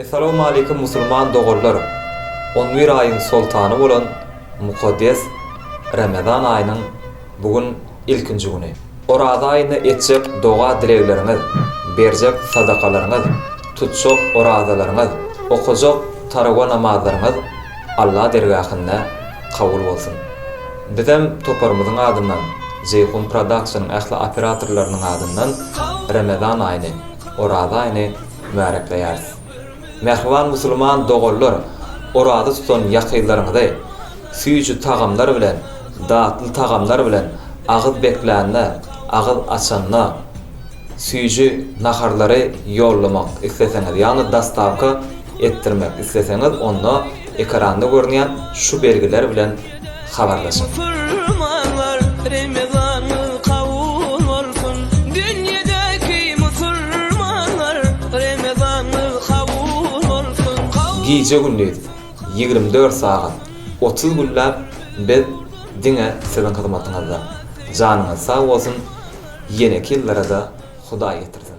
Essalawmaleýkum musulman doganlar! On bir aýyň soltany bolan mukaddes Remezan aýynyň bu gün ilkinji güni. Oraza aýynda etjek doga-dilegleriňiz, berjek sadakalaryňyz, tutjak orazalaryňyz, okajak tarawa namazlaryňyz Alla dergähinde kabul bolsun. Bizem toparymyzyň adyndan, Jeýhun Production-yň ähli operatorlarynyň adyndan Remezan aýyny, Oraza aýyny mübärekleýäris. Mähriban musulman doganlar, oraza tutan ýakynlaryňyzy süýji tagamlar bilen, datly tagamlar bilen agyz beklände, agyz açanda süýji naharlary ýollamak isleseňiz, ýagny dostawka etdirmek isleseňiz, onda ekranda görünýän şu belgiler bilen habarlaşyň. Musulmanlar Remezanyňyz kabul bolsun Dünýedäki musulmanlar Remezanyňyz kabul bolsun. Gije-gündiz 24 sagat 30 günläp biz diňe siziň hyzmatyňyzda. Janyňyz sag bolsun, ýeneki ýyllara-da Hudaý getirsin.